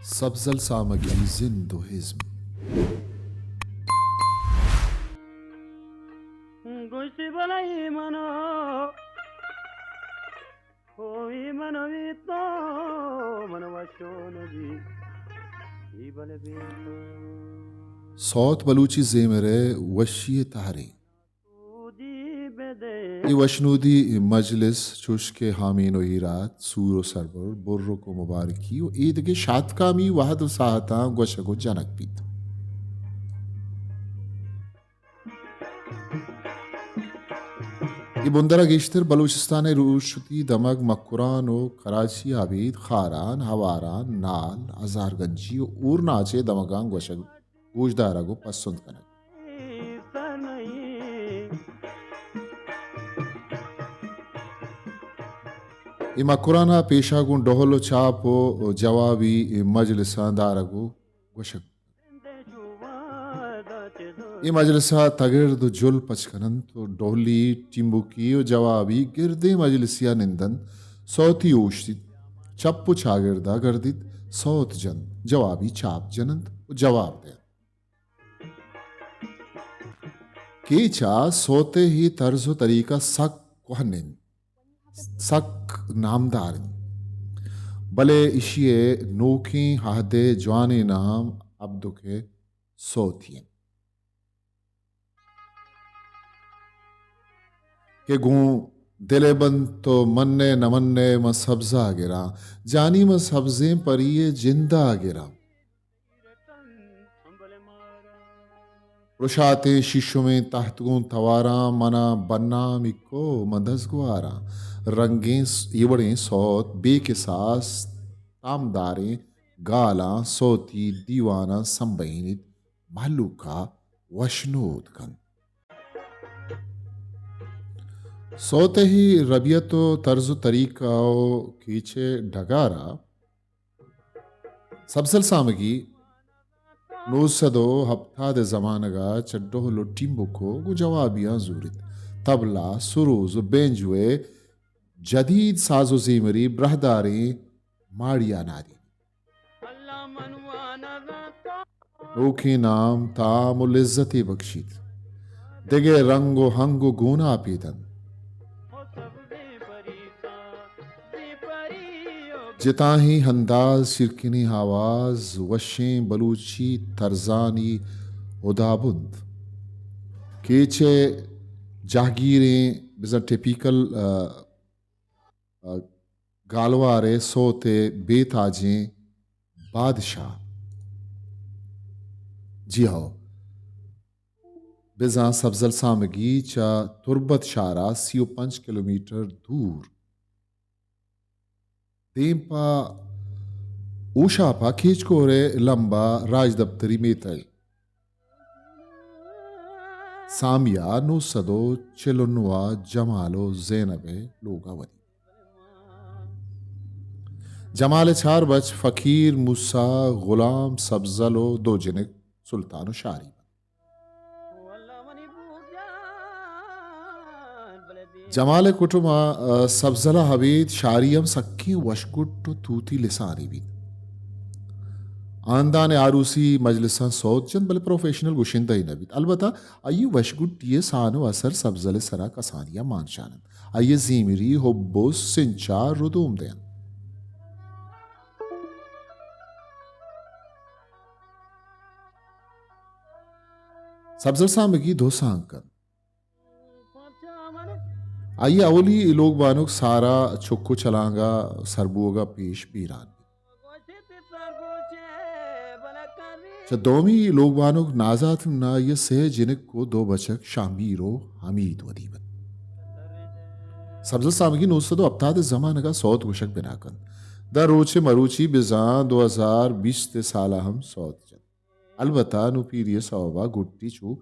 سبزل سامگی زند و ازم۔ سوت بلوچی زیمر ءِ وشی ءِ تہرے۔ اے وشنودی مجلس چوش کہ ہامین و ہیرات، سور و سربر، برک و مبارکی و ایدگہ شاتکامی وہد و ساہتاں گوشگ و جنگ بیت۔ اے بندر ءَ گیشتر بلوچستان ءِ روشتی دمگ مکران و کراچی ءَ ابید خاران، ہواران، نال، ہزارگنجی و ہورناچ ءِ دمگاں گوشگ، گوشدارگ و پسند کنگ۔ اے مکران ءَ پیشا گوں ڈہل و چاپ و جوابی مجلساں دارگ و گوشگ۔ اے مجلس ءَ تگرد و جل پچ کننت و ڈہلی، ٹیمبوکی و جوابی گردیں مجلسی ءَ نندنت، سوتی اوشتیت، چپ و چاگرد ءَ گردیت، سوت جنت، جوابی چاپ جننت و جواب دینت۔ کیچ ءَ سوت ءِ اے طرز و طریقہ سک کوہن انت، سک نامدار انت، بلے ایشی ءِ نوکیں عہد ءِ جوانیں نام ابدک ءِ سوتی انت کہ گوں دل ءِ بنت و من ءِ نہ من ءِ من سبز ءَ گراں، جانی من سبزیں پری ءِ جند ءَ گراں۔ رشاتیں شیشمیں تہت گوں تواراں، منا بنامی کو من دزگواراں۔ رنگیں س-، اے وڑیں سوت بے کساس تامداریں گالاں سوتی دیواناں سمبہینیت، مہلوک ءَ وشنود کنت۔ سوت ءِ ربیت و طرز و طریقہ و کیچ ءِ ڈگار ءَ سبزل سامگی نو سد و ہپتاد ءِ زمانگ ءَ چہ ڈہل و ٹیمبوک و گوں جوابیاں زوریت۔ طبلہ، سروز و بینجو ءِ جدید ساز و زیمری براہداریں ماڑی ءَ نادینیت۔ نوکیں نام، تام و لذتے بکشیت۔ دگہ رنگ و ہنگ و گوناپے دنت۔ جتاہیں انداز، شیرکنیں آواز، وشیں بلوچی طرزانی ہدابند۔ کیچ ءِ جہگیریں بزاں ٹیپیکل، آ، آ، گالوار ءِ سوت ءِ بے تاجیں بادشاہ۔ جی ہو، بزاں سبزل سامگی چہ تربت شہر ءَ سی و پنچ کلومیٹر دور۔ دیم پہ اوشاپ ءَ کیچ کور ءِ لمب ءَ راجدپتری میتگ۔ سامی ءَ نو سد و چل و نو ءَ جمال و زینب ءِ لوگ ءَ ودی۔ جمال ءِ چار بچ فقیر، موسی، غلام، سبزل و دو جنک سلطان و شاری بنت۔ جمال ءِ کٹم ءَ، آ، سبزل ءَ ابید شاری ہم سکیں وشگٹ و توتی لسانے بیت۔ ہاندان ءِ آروسی مجلساں سوت جنت، بلے پروفیشنل گشندہ ئے نہ بیت۔ البتہ آئی ءِ وشگٹی ءِ سان و اثر سبزل ءِ سرا کسانی ءَ مانشان انت۔ آئی ءِ زیمری، ہب و سنچار ردوم دینت۔ سبزل سامگی دو سانگ انت۔ آئی ءِ اولی لوگ بانک سارا چک و چلانگ ءَ سر بوگ ءَ پیش بیران بیت۔ چہ دومی لوگ بانک نازات ءَ آئی ءَ سئے جنک و دو بچک شہمیر و حمید ودی بنت۔ سبزل سامگی نو سد و ہپتاد ءِ زمانگ ءَ سوت گوشگ بنا کنت۔ داں روچ ءِ مروچی بزاں دو ہزار بیست ءِ سال ءَ ہم سوت جنت۔ البتہ نوں پیری ءِ سوب ءَ گٹی چو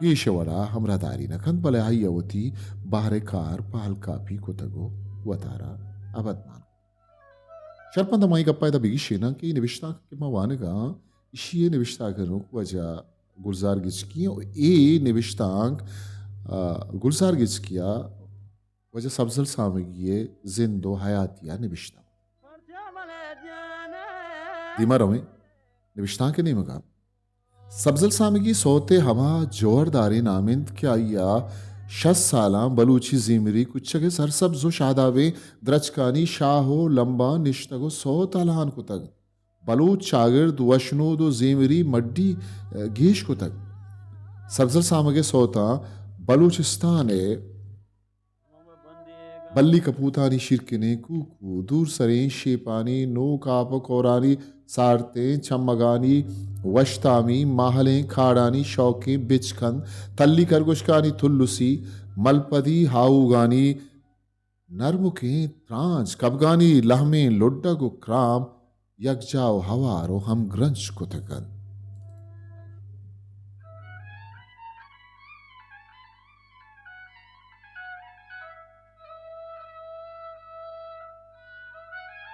پیش ءِ وڑ ءَ ہمراہداری نہ کنت، بلے آئی ءَ وتی بہر ءِ کار پہل کاپی کتگ ءُ وتارا ابد مان کتگ۔ شرپمند ہمائی گپ ءَ ادا بگیشیناں کہ اے نبشتانک کہ ما وانگ ءَ آں، ایشی ءِ نبشتہ کنوک واجہ گلزار گچکی ءُ اے نبشتانک، آ، گلزار گچکی ءَ واجہ سبزل سامگی ءِ زند ءُ حیاتی ءَ نبشتہ۔ دیما رویں نبشتانک ءِ نیمگا۔ سبزل سامگی سوت ءِ ہما جوہرداریں نام انت کہ آئی ءَ شست سالاں بلوچی زیمری کچگ ءِ سرسبز و شادابیں درچکانی شاہ و لمباں نشتگ و سوت الہان کتگ۔ بلوچ چاگرد وشنود و زیمری مڈی، ءَ، گیش کتگ۔ سبزل سامگ ءِ سوتاں بلوچستان ءِ بلی کپوتانی شیرکنیں کوکو، دور سریں شیپانی نوک آپ و کورانی سارتیں چمگانی وشتامی، ماہلیں کاڑانی شوکیں بچکند، تلی کرگشکانی تلسی، ملپدی ہاہوگانی نرمکیں ترانچ، کبگانی لہمیں لڈگ و کرام، یکجاہ و ہوار و ہمگرنچ کتگ انت۔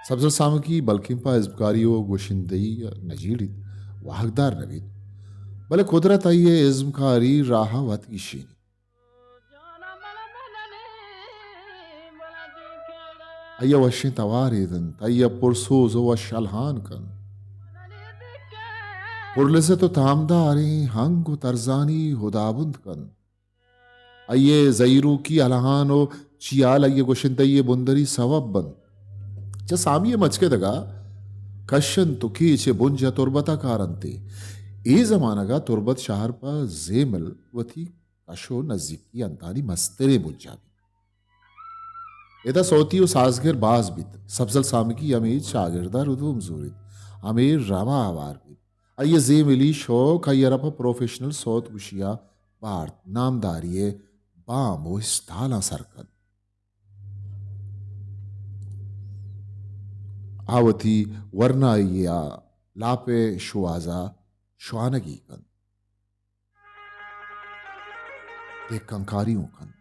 سبزل سامگی بلکیں پہ ازمکاری و گوشندہی نہ جیڑیت، واہگدار نہ بیت، بلے قدرت آئی ءِ ازمکاری راہ ءَ وت گیشینیت۔ آئی ءَ وشیں توارے دنت، آئی ءَ پرسوز و وش الہان کنت۔ پرلذت و تامداریں ہنگ و ترزانی ہدابند کنت۔ آئی ءِ زہیروکی الہان و چیال آئی ءِ گوشندہی ءِ بندری سوب بنت۔ چہ سامی ءِ مچکدگ ءَ کش انت و کیچ ءِ بنج ءَ تربت ءَ کارنت۔ اے زمانگ ءَ تربت شہر پہ زیمل وتی کش و نزیکی انتانی مستریں بنجاہ بیت۔ ادا سوتی و سازگر باز بیت۔ سبزل سامگی ہمے چاگرد ءَ ردوم زوریت، ہمے رم ءَ ہوار بیت۔ آئی ءِ زیملی شوق آئی ءَ را پہ پروفیشنل سوت گوشی ءَ بارت، نامداری ءِ بام و استالاں سر کنت۔ آ وتی ورنائی ءَ لاپ ءِ شوہاز ءَ شوانگی کنت۔ دہکانکاری اوں کنت۔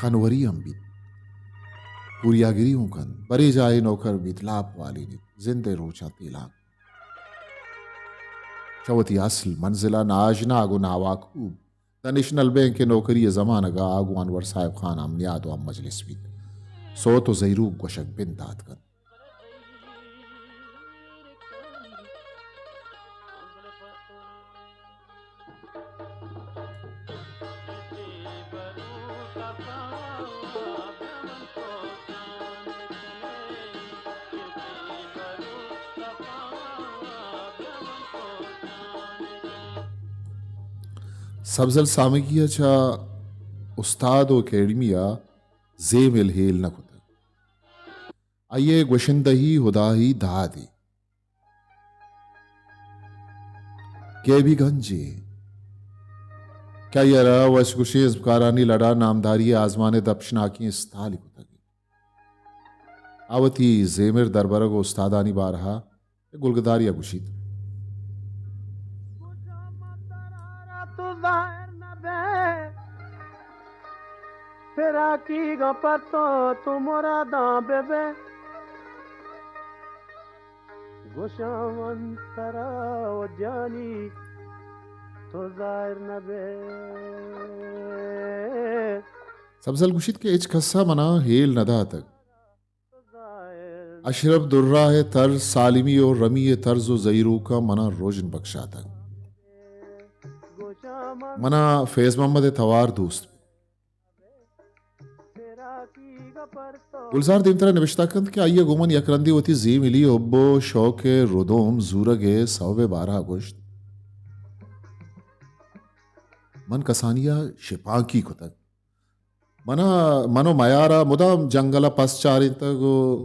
کنوری ہم بیت۔ پوریاگری اوں کنت۔ برے جاہے نوکر بیت، لاپ والینیت۔ زند ءِ روچاں تیلانک۔ چہ وتی اصل منزل ءَ ناآشنا گوں ناواکوب۔ داں نیشنل بینک ءِ نوکری ءِ زمانگ ءَ آ گوں انور صاحب خان ہم نیاد و ہم مجلس بیت۔ سوت و زہیروک گوشگ بندات کنت۔ سبزل سامگی ءَ چہ استاد و اکیڈمی ءَ زیمل ہیل نہ کتگ۔ آئی ءِ گوشندہی ہدائی دادے۔ گیبی گنجے کہ آئی ءَ را وش گوشیں ازمکارانی لڑ ءَ نامداری ءِ آزمان ءِ دپشناکیں استالے کتگ۔ آ وتی زیمر دربرگ و استادانی بارہ ءَ گلگداری ءَ گوشیت۔ تو ظاہر نہ بے، پھر حقیقت پر تو، تو مراداں بے بے۔ گوشاں من ترا و جانی تو ظاہر نہ بے۔ سبزل گوشیت کہ ہچ کس ءَ منا ہیل نہ داتگ۔ اشرف درا ءِ طرز، سالمی و رمی ءِ طرز و زہیروکاں منا رژن بکشاتگ۔ منا فیض محمد ءِ توار دوست بیت۔ گلزار دیمترا نبشتہ کنت کہ آئی ءَ گوں من یک رندے وتی زیملی حب و شوق ءِ ردوم زورگ ءِ سوب ءِ بارہ ءَ گوشت۔ من کسانی ءَ شپانکی کتگ۔ منا، من و میار ءَ مدام جنگل ءَ پس چارینتگ و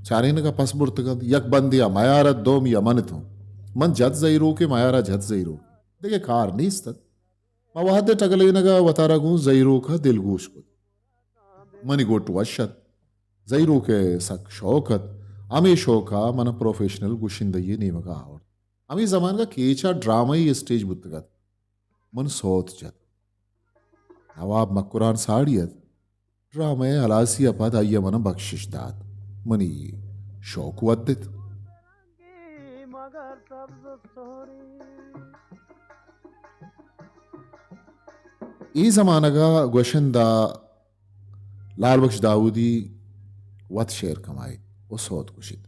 چارینگ ءَ پس برتگ انت۔ یک بندے ءَ میار ات، دومی ءَ من اتوں۔ من جت زہیروکے، میار ءَ جت زہیروکے۔ دگہ کار نیست ات۔ ما وہد ءِ ٹگلینگ ءَ وتارا گوں زہیروک ءَ دلگوش کت۔ منی گٹ وش ات۔ زہیروک ءِ سک شوق ات۔ ہمے شوق ءَ من ءَ پروفیشنل گشندہی ءِ نیمگ ءَ آورت۔ ہمے زمانگ ءَ کیچ ءَ ڈرامائی اسٹیج بوتگ ات۔ من سوت جت۔ نواب مکران ساڑی ات۔ ڈرامہ ءِ ہلاسی ءَ پد آئی ءَ من ءَ بکشش دات۔ منی شوق ودت۔ اے زمانگ ءَ گوشندہ لال بخش داؤدی وت شعر کمائیت و سوت گوشیت۔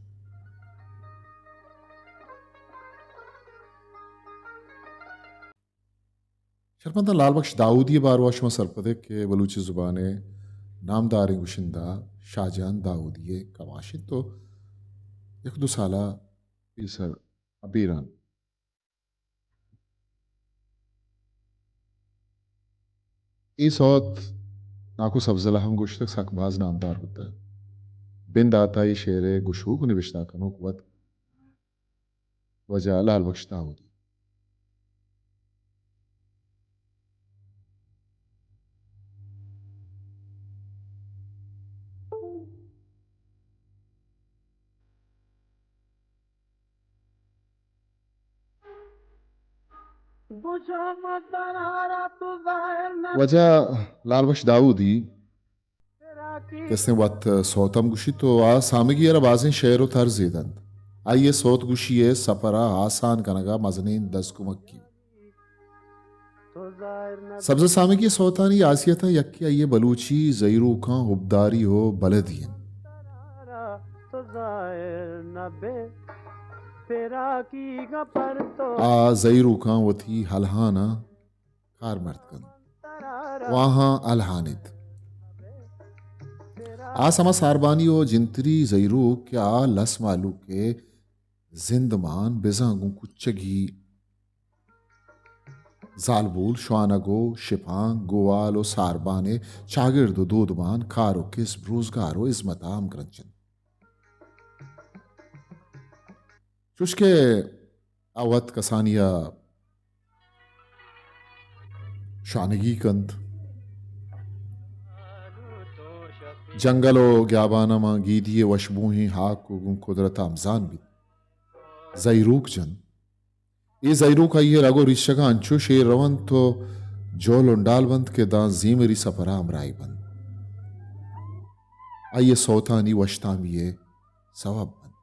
شرپمنداں، لال بخش داؤدی ءِ باروا شما سرپد ئے کہ بلوچی زبان ءِ نامداریں گشندہ شاہ جان داؤدی ءِ کماش انت و یک دو سال ءَ پیسر ابیران۔ اے سوت ناکو سبزل ءَ ہم گوشتگ، سک باز نامدار بوتگ۔ بندات ءَ اے شعر ءِ گشوک و نبشتہ کنوک وت واجہ لال بخش داؤدی۔ واجہ لال بخش داؤدی کہ استیں وت سوت ہم گوشیت و آ سامگی ءَ را بازیں شعر و طرزے دنت۔ آئی ءِ سوت گوشی ءِ سپر ءَ آسان کنگ ءَ مزنیں دزکمکی۔ سبزل سامگی ءِ سوتانی حاصیتاں یکے آئی ءِ بلوچی زہیروکاں ہبداری و بلدی انت۔ آ زہیروکاں وتی الہاناں کارمرد کنت و آہاں الہانیت۔ آ سما ساربانی و جنتری زہیروک کہ آ لس مہلوک ءِ زندمان بزاں گوں کچگی زالبول، شوانگ و شپانک، گوال و ساربان ءِ چاگرد و دودمان، کار و کسب، روزگار و ہزمت ءَ ہمگرنچ انت۔ چوش کہ آ وت کسانی ءَ شانگی کنت، جنگل و گیابان ءَ ماں گیدی ءِ وشبوہیں ہاک و گوں قدرت ءَ ہمزان بیت۔ زہیروک جنت۔ اے زہیروک آئی ءِ رگ و ریشگاں انچو شیر رونت و جہل انڈال بنت کہ داں زیمری سپر ءَ ہمراہی بنت۔ آئی ءِ سوتانی وشتامی ءِ سوب بنت۔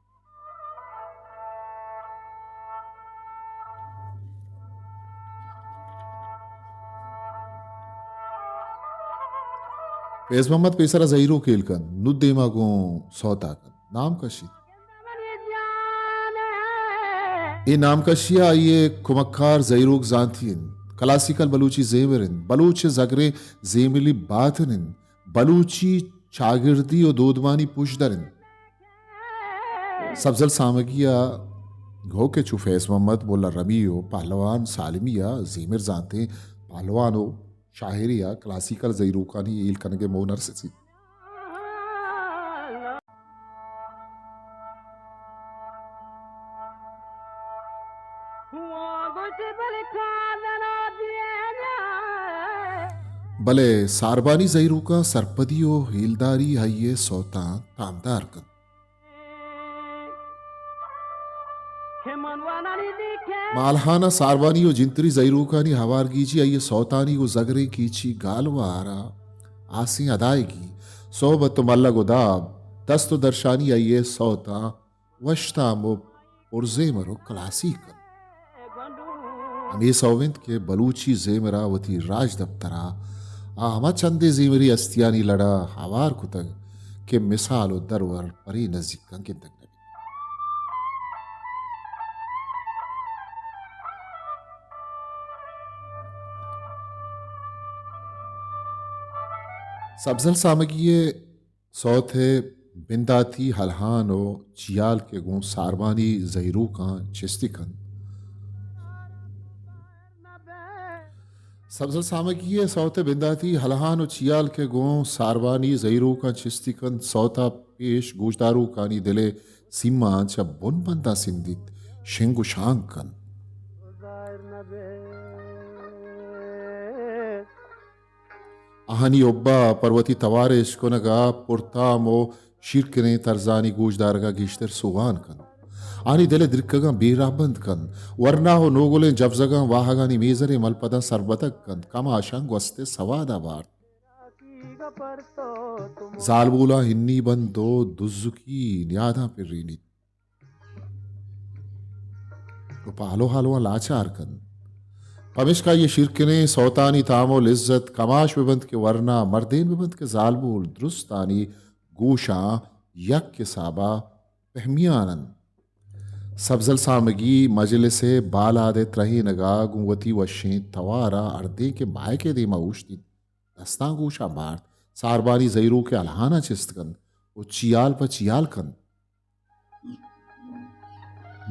فیض محمد پیسرا زہیروک ہیل کنت، نود دیما گوں سوتا کنت۔ نام کشیت۔ اے نام کشی ءَ آئی ءِ کمکار زہیروک زانتی انت۔ کلاسیکل بلوچی زیمر انت۔ بلوچ ءِ زگریں زیملی باتن انت۔ بلوچی چاگردی و دودمانی پژدر انت۔ سبزل سامگی ءَ گو کہ چو فیض محمد، ملا رمی و پہلوان سالمی ءَ زیمر زانتیں پہلوان و شاعرے ءَ کلاسیکل زہیروکانی ہیل کنگ ءِ موہ نہ رسیت۔ بلے ساربانی زہیروکاں سرپدی و ہیلداری آئی ءِ سوتاں تامدار کنت۔ مالہان ءَ ساربانی و جنتری زہیروکانی ہوارگیجی آئی ءِ سوتانی گوں زگریں کیچی گالوار ءَ آسیں ادائیگی، صحبت و ملگ و داب، دست و درشانی آئی ءِ سوتاں وشتام و پرزیمر و کلاسیک انت۔ ہمے سوب انت کہ بلوچی زیمر ءَ وتی راجدپتر ءَ آ ہما چندیں زیمری ہستیانی لڑ ءَ ہوار کتگ کہ مثال و درور پرے نزیکاں گندگ نہ بیت۔ سبزل سامگی ءِ سوت ءِ بنداتی الہان و چیال کہ گوں ساربانی زہیروکاں چستی کنت۔ سبزل سامگی ءِ سوت ءِ بنداتی الہان و چیال کہ گوں ساربانی زہیروکاں چستی کنت، سوت ءَ پیش گوشداروکانی دل ءِ سیماں چہ بن بنداں سندیت، شنگ و شانگ کنت۔ آہانی حب ءَ پر وتی توار ءِ اشکنگ ءَ پرتام و شیرکنیں طرزانی گوشدارگ ءَ گیشتر سوگان کنت۔ آہانی دل ءِ درکگاں بے رہبند کنت۔ ورنا و نوگلیں جبزگاں واہگانی میزریں ملپداں سربتگ کنت۔ کماشاں گوست ءِ سواد ءَ بارت۔ زالبولاں ہنی بند و دزکی نیاداں پرینیت۔ و پہلو ہالواں لاچار کنت۔ پمیشکا اے شیرکنیں سوتانی تام و لذت کماش بہ بنت کہ ورنا، مردین بہ بنت کہ زالبول، درستانی گوشاں یک حسابا پہمیان انت۔ سبزل سامگی مجلس ءِ بالاد ءِ ترہینگ ءَ گوں وتی وشیں توار ءَ ہردیں کہ ماہک ءِ دیم ءَ اوشتیت، دستاں گوشاں بارت، ساربانی زہیروک ءِ الہاناں چست کنت ءُ چیال پہ چیال کنت۔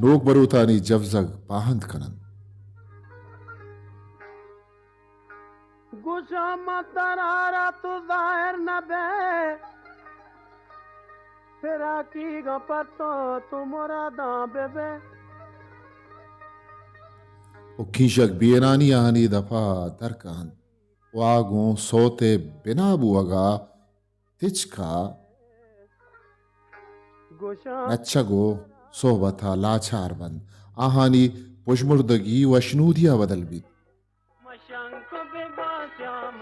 نوک بروتانی جبزگ پاہند کن انت۔ گوشاں من ترا را تو ظاہر نہ بئے، فراقیگ ءَ پہ تو تو مراداں بہ بئے۔ و کیشک بینانی آہانی دپا در کہنت و آ گوں سوت ءِ بنا بوہگا تچکا نچگ و صحبتا لاچار بنت۔ آہانی پژمردگی وشنودیا بدل بیت۔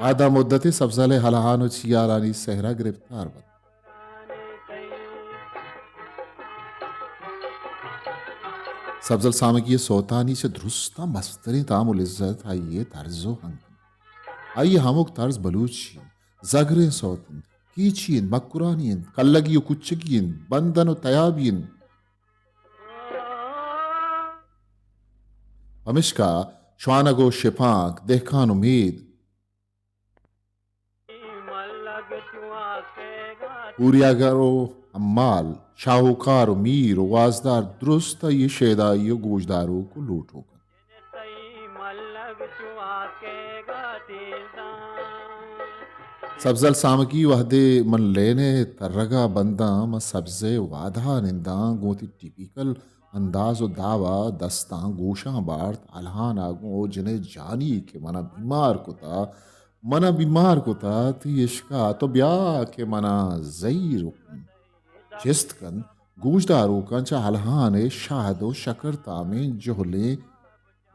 آ داں مدتے سبزل ءِ ہلہان و چیالانی سحرا گرپتار بنت۔ سبزل سامگی ءِ سوتانی چہ درستاں مستریں تام و لذت آئی ءِ طرز و ہنگ انت۔ آئی ءِ ہمک طرز بلوچی انت، زگریں سوت انت، کیچی انت، مکرانی انت، کلگی و کچگی انت، بندن و تیابی انت۔ پمشکا شوانگ و شپانک، دہکان و مید، پوریاگر و حمال، شاہوکار و میر و وازدار درست آئی ءِ شیدائی و گوشداروک و لوٹوک انت۔ سبزل سامگی وہدے من لین ءِ ترگا بنداں، من سبز ءِ وادہا ننداں، گوں وتی ٹیپیکل انداز و داب ءَ دستاں گوشاں بارت، الہان ءَ گوں او جن ءِ جانی کہ منا بیمار کتا، منا بیمار کتا، تئی عشقا تو بیا کہ منا زہیر کن، چست کن، گوشداروکاں چہ الہان ءِ شہد و شکر تامیں جہلیں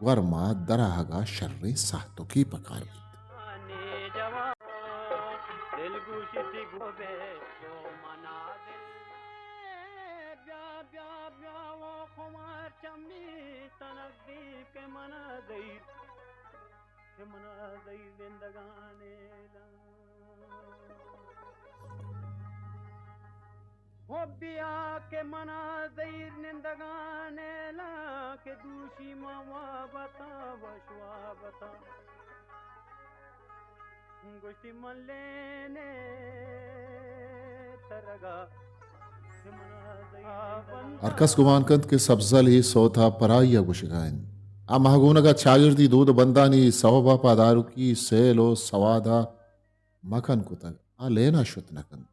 گورما دراہگا شریں ساہتکے پکار بیت۔ بیا، بیا، بیا، او خمار چمی تنک دی کہ منا زہیر، کہ منا زہیر زندگانے لا۔ ہو بیا کہ منا زہیر نندگانے لا، کہ دوشی ما وابتا وش وابتا۔ گوشتی من لینے ترگا۔ ہر کس گمان کنت کہ سبزل اے سوت ءَ پرائی ءَ گوشگا انت۔ آ مہگونگ ءَ چاگردی دود ءُ بندانی سوب ءَ پہ داروکی سیل ءُ سواد ءَ مکن کتگ۔ آ لین ءَ شت نہ کنت۔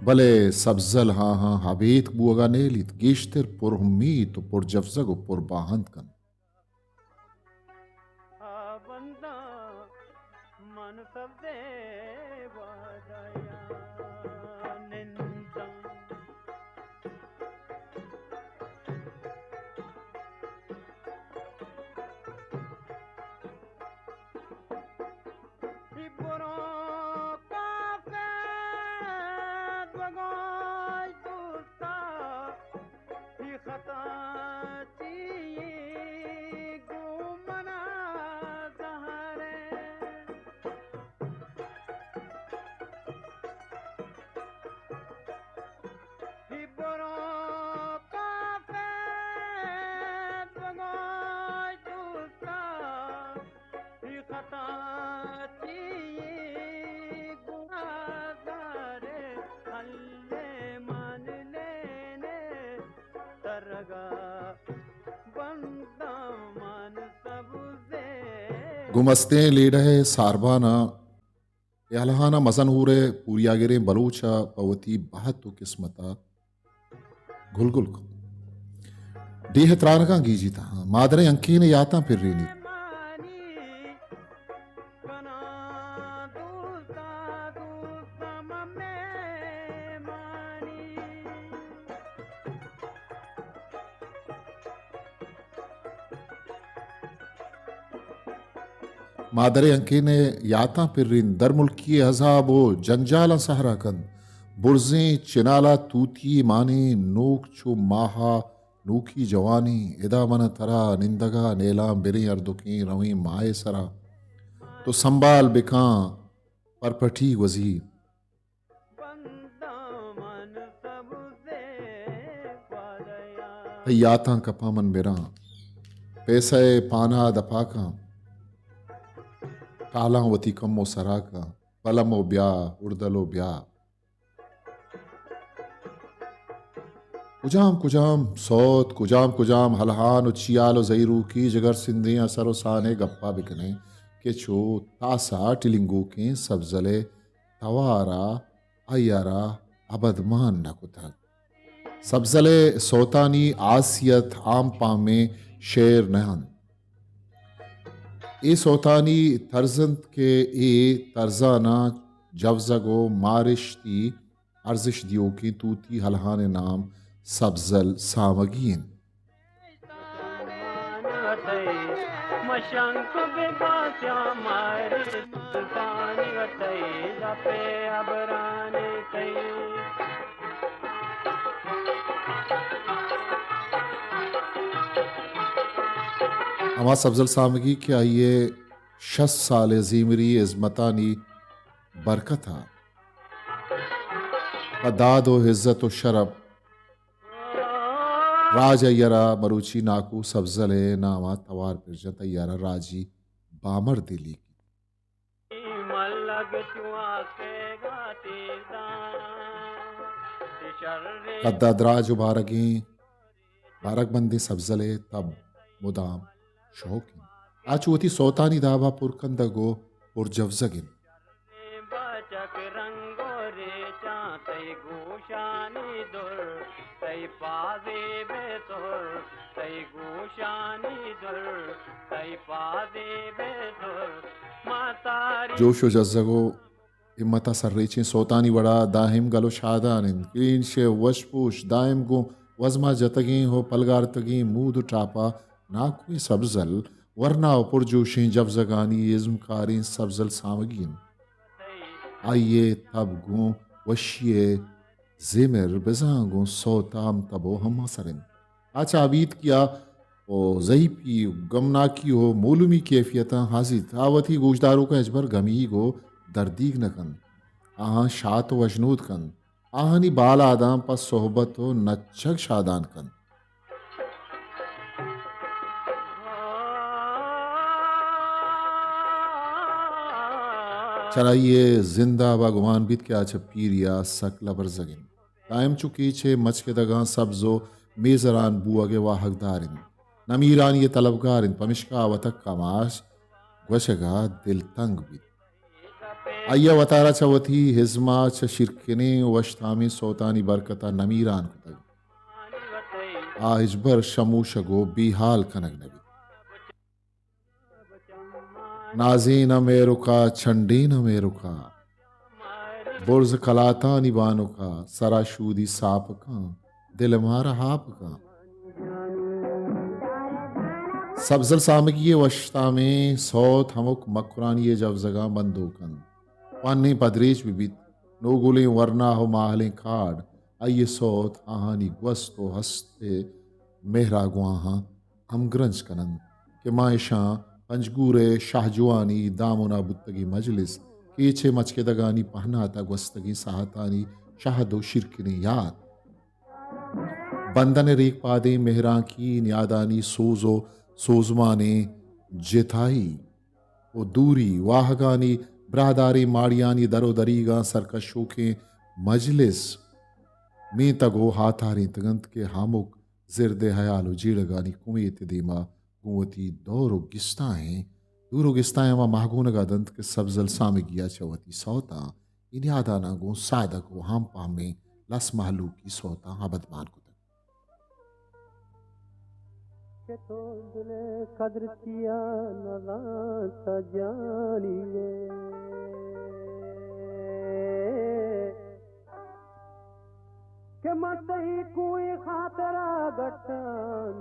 بلے سبزل ہاں ہاں ابیتک بوگ ءَ نیلیت، گیشتر پر امیت ءُ پر جفزگ ءُ پر باہند کنت۔ آ بنداں من سبزے وادایا ننداں۔ ای برو کافت بگوش دوستا، ای خطا چی گوں منا زہرے۔ ای برو کافت بگوش دوستا، ای خطا چی گناہگارے، ہلے من لینے ترگا بنداں من سبزے۔ گوں مستیں لیڑہ ءِ ساربان ءَ اے الہان ءَ مزن ہور ءِ پوریاگریں بلوچ ءَ پہ وتی بہت ءُ قسمت ءَ گلگل کت۔ ڈیھ ءِ ترانگاں گیجی تہاں مادرئے ہنکین ءِ یاتاں پرینیت۔ مادرئے ہنکین ءِ یاتاں پرین، درملکی ءِ عذاب ءُ جنجالاں سہرا کنت۔ برزیں چنالا توتی مانیں نوک چو ماہا نوکی جوانی، ادا من ترا نندگا نیلاں بریں اردکیں رویں ماہ ءِ سرا۔ تو سنبال بکاں پرپٹی وزیر۔ بنداں من سبزے وادے۔ تئی یاتاں کپاں من براں، پیسہ ءِ پانہ ءَ دپا کاں، ٹالاں وتی کمو سرا کاں، بلم و بیا، اردل و بیا۔ کجام کجام سوت، کجام کجام ہلہان و چیال و زہیروکی جگر سندیں اثر و سان ءِ گپا بکنیں کہ چو تاسا ٹلنگوکیں سبزل ءِ توار ءَ آئی ءَ را ابدمان نہ کتگ۔ سبزل ءِ سوتانی آسیت عام پہمیں شعر نہ انت۔ اے سوتانی طرز انت کہ اے طرزاناں جوزگ و مارشتی ارزش دیوکیں توتی ہلہان ءِ نام سبزل سامگی انت۔ ہما سبزل سامگی کہ آئی ءِ شست سال ءِ زیمری ہزمتانی برکت ءَ پہ داد و عزت و شرپ راج آئی ءَ را مروچی ناکو سبزل ءِ نام ءَ توار پر جنت، آئی ءَ را راجی بامردے لیکیت۔ قد ءَ دراج و بارگیں بارگ بندیں سبزل ءِ تب مدام شوک انت۔ آ چو وتی سوتانی داب ءَ پر کندگ و پر جوزگ انت۔ جوش و جزگ و ہمت ءَ سرریچیں سوتانی وڑا دائم گل و شادان انت۔ کلین شیو، وش پوش، دائم گوں وزما جتگیں و پلگارتگیں مود و ٹاپا ناکوئیں سبزل، ورنا و پرجوشیں جوزگانی ازمکاریں سبزل سامگی انت۔ آئی ءِ تب گوں وشی ءِ زمر بزاں گوں سوت ءَ ہم تب و ہم اثر انت۔ آ چہ ابیتکی ءَ و ضعیفی، گمناکی و مولمی کیفیتاں ہازیت۔ آ وتی گوشداروکاں ہچبر گمیگ و دردیگ نہ کنت۔ آہاں شات و وژنود کنت۔ آہانی بالاداں پہ صحبت و نچگ شادان کنت۔ چرآئی ءِ زند ءَ با گمان بیت کہ آ چہ پیری ءَ سک لبرزگ انت۔ دائم چو کیچ ءِ مچکدگاں سبز و میزران بوہگ ءِ واہگدار انت۔ نمیرانی ءِ طلبگار انت، پمشکا آ وت ءَ کماش گوشگ ءَ دل تنگ بیت۔ آئی ءَ وتارا چہ وتی ہزم ءَ چہ شیرکنیں و وشتامیں سوتانی برکت ءَ نمیران کتگ۔ آ ہچبر شموشگ و بے ہال کنگ نہ بیت۔ نازین ءَ مہرکا، چنڈین ءَ مہرکا، برز کلاتانی بانکا، سرا شودی ساپکاں، دل مارا ہاپکاں۔ سبزل سامگی ءِ وشتامیں سوت ہمک مکرانی ءِ جوزگاں بندوک انت۔ پہنیں پدریچ بہ بیت، نوگلیں ورنا و ماہلیں کاڑ، آئی ءِ سوت آہانی گوست و ہست ءِ مہرا گوں آہاں ہمگرنچ کن انت کہ ما اشاں پنجگور ءِ شاہجوانی دامنا بوتگیں مجلس، کیچ ءِ مچکدگانی پہنات ءَ گوستگیں ساہتانی شہد و شیرکنیں یات، بندن ءِ ریکپادیں مہرانکی نیادانی سوز و سوزمانیں جتائی و دوری واہگانی براہداریں ماڑیانی در و دریگاں سرکشوکیں مجلس مینتگ و ہاتارینتگ انت کہ ہمک زرد ءِ ہیال و جیڑگانی کمیت ءِ دیما گوں وتی دور و گستاہیں دور و گستاہیں ہما ماہگونگ ءَ دنت کہ سبزل سامگی ءَ چہ وتی سوتاں اے نیاداناں گوں سادگ و ہم پہمیں لس مہلوکی سوتاں ابدمان کتگ۔ کہ تو دل ءِ قدر چیا نزانتا جانی ءَ۔ کہ من تئی کوئی خاطرا گٹاں،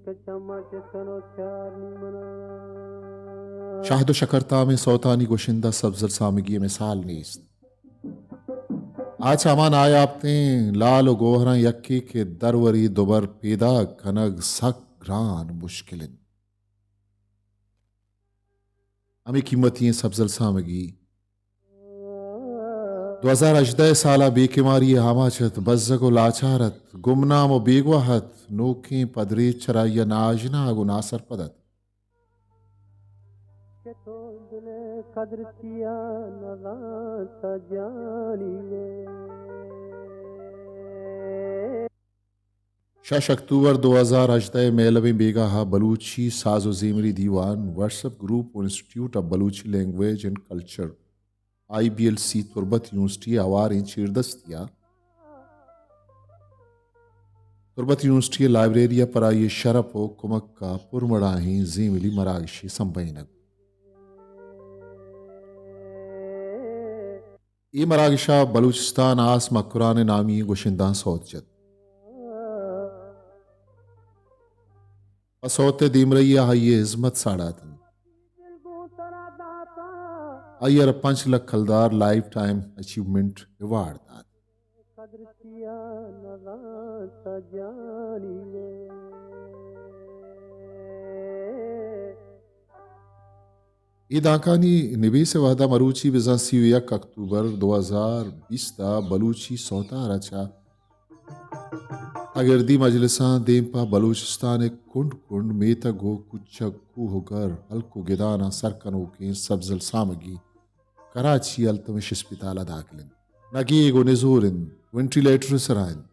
کہ چماں چست کنو چارنی منا۔ شہد و شکرتامیں سوتانی گشندہ سبزل سامگی ءِ مثال نیست۔ آ چہ ہما نایاپتیں لال و گوہراں یکے کہ دروری دوبر پیداک کنگ سک گران مشکل انت۔ ہمے قیمتی ایں سبزل سامگی دو ہزار ہژدہ ءِ سال ءَ بے کماری ءِ آماچ ات، بزگ ءُ لاچار ات، گمنام ءُ بیگواہ ات، نوکیں پدریچ چرائی ءَ ناآژناگ ءُ ناسرپد ات۔ کہ تو دل ءِ قدر چیا نزانت جانی ءِ۔ شش اکتوبر دو ہزار ہژدہ ءِ مہلبیں بیگاہ ءَ بلوچی ساز ءُ زیمری دیوان، واٹس ایپ گروپ ءُ institute of Balochi language and culture, I B L C, Turbat university ءِ ہواریں چیردستی ءَ تربت یونیورسٹی ءِ لائبریری ءَ پر آئی ءِ شرپ ءُ کمک ءَ پرمڑاہیں زیملی مراگشے سمبہینگ۔ اے مراگش ءَ بلوچستان آس مکران ءِ نامی ئیں گشندہاں سوت جت۔ پہ سوت ءِ دیمرئی ءَ آئی ءِ ہزمت ساڑات انت۔ آئی ءَ را پنچ لکھ کلدار لائف ٹائم اچیومنٹ ایوارڈ دات۔ اے دانکانی نبیس ءِ وہد ءَ مروچی بزاں سی ءُ یک اکتوبر دو ہزار بیست ءَ بلوچی سوتار ءَ چہ اگردی مجلساں دیم پہ بلوچستان ءِ کنڈ کنڈ، میتگ ءُ کوچگ، کوہ ءُ گر، ہلک ءُ گداناں سر کنوکیں سبزل سامگی کراچی ءِ التمش اسپتال ءَ داخل انت۔ نگیگ ءُ نزور انت، وینٹیلیٹر ءِ سرا انت۔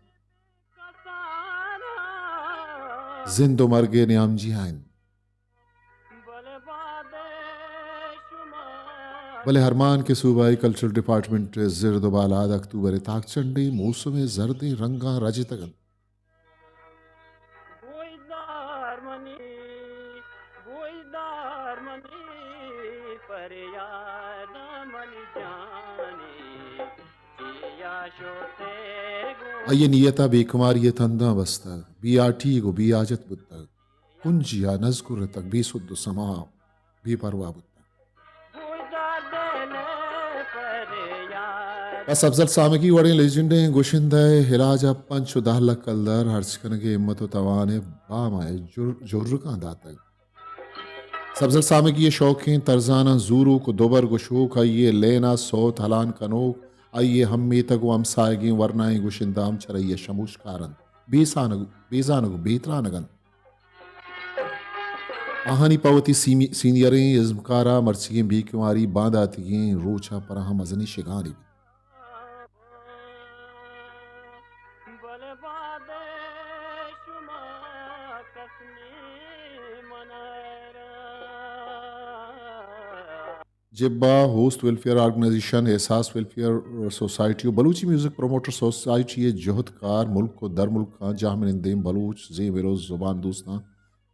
زند ءُ مرگ ءِ نیام جیہا انت۔ بلے ہرمان کہ صوبائی کلچرل ڈیپارٹمنٹ ءِ زرد ءُ بالاد اکتوبر ءِ تاکچنڈیں موسم ءِ زردیں رنگاں رجتگ انت۔ آئی ءِ نیت ءَ بے کماری ءِ تنداں بستگ، بے آٹیگ ءُ بے حاجت بوتگ۔ کنجی ءَ نزکرتگ، بے سد ءُ سما، بے پرواہ بوتگ۔ پہ سبزل سامگی وڑیں لیجنڈیں گشندہ ءِ علاج ءَ پنچ ءُ دہ لکھ کلدار ہرچ کنگ ءِ ہمت ءُ توان ءِ بام ءَ جر-، جرگاں داتگ۔ سبزل سامگی ءِ شوکیں ترزاناں زوروک ءُ دوبر گشوک، آئی ءِ لین ءَ سوت ہلان کنوک، آئی ءِ ہم میتگ ءُ ہمساہگیں ورنائیں گشندہ ہم چرئی ءَ شموشکار انت، بے سانگ، بے زانگ ءُ بے ترانگ انت۔ آہانی پہ وتی سیمی-، سینئریں ازمکار ءَ مرچیگیں بے کماری بانداتیگیں روچ ءَ پر آہاں مزنیں شگانے بیت۔ جبا ہوست ویلفیئر آرگنائزیشن، احساس ویلفیئر سوسائٹی ءُ بلوچی میوزک پروموٹر سوسائٹی ءِ جہدکار ملک ءُ درملکاں جاہمنندیں بلوچ زیمر ءُ زبان دوستاں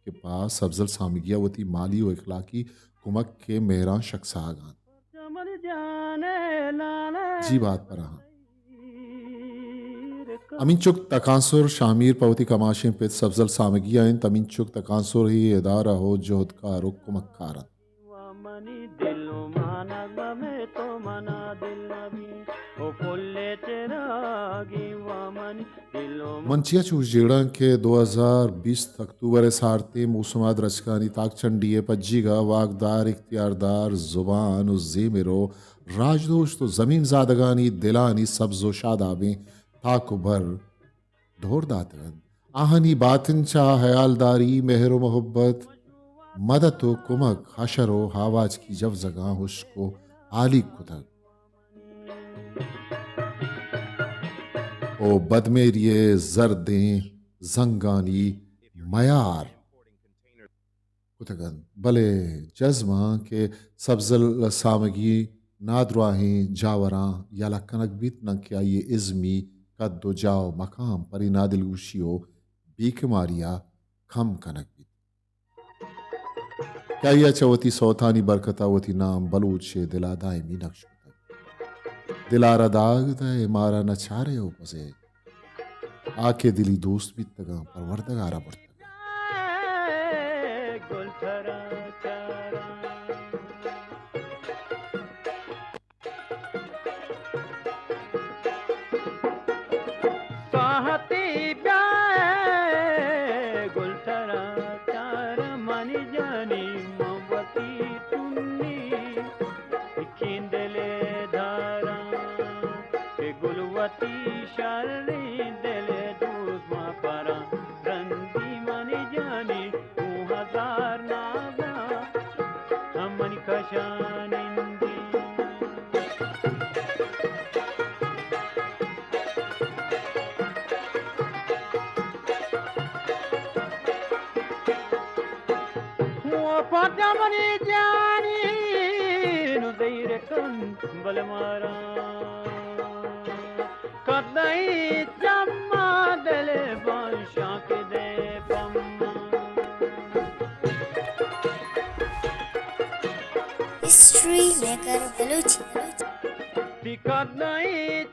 کہ پہ سبزل سامگی ءَ وتی مالی ءُ اخلاقی کمک ءِ مہراں شکساگ انت۔ جی بات پر آہاں۔ ہمینچک تکانسر شاہ میر پہ وتی کماشیں پت سبزل سامگی ءَ انت، ہمینچک تکانسر ءِ ادارہ ءُ جہدکار ءُ کمکار انت۔ من چیا چوش جیڑاں کہ دو ہزار بیست اکتوبر ءِ سارتیں موسم ءَ درچکانی تاکچنڈی ءِ پجیگ ءَ واکدار، اختیاردار، زبان ءُ زیمر ءُ راجدوست ءُ زمین زادگانی دلانی سبز ءُ شادابیں تاک ءُ بھر دور داتگ انت۔ آہانی باتن چہ ہیالداری، مہر ءُ محبت، مدت ءُ کمک، حشر ءُ ہاواچکی جوزگاں ہشک ءُ ہالیگ کتگ۔ او بدمیری ءِ زردیں زنگانی میار کتگ انت، بلے جزم آں کہ سبزل سامگی نادراہیں جاوراں یلہ کنگ بیت، نہ کہ آئی ءِ ازمی قد ءُ جاہ ءُ مقام پرے نادلگوشی ءُ بے کماری ءَ کم کنگ بیت۔ کہ آئی ءَ چہ وتی سوتانی برکت ءَ وتی نام بلوچ ءِ دل ءَ دائمی نقش کتگ۔ دل ءَ را داگ دئے، مارا نہ چارئے ءُ بزئے۔ آ کہ دلی دوست بیتگاں، پروردگار ءَ برتگ۔ ساہتے بیا گل ترا چار منی جانی من وتی تنی کیندلے داراں۔ تئی شریں دل ءِ دوست ما پراں، رندی منی جانی گوں ہزار نازاں، ہم منی کشا نندی۔ و پدا منی جانی نو زیر کن بل مارا، کدئی چما دل بانشاں کہ دے پما۔ History maker Balochi. تی کدئی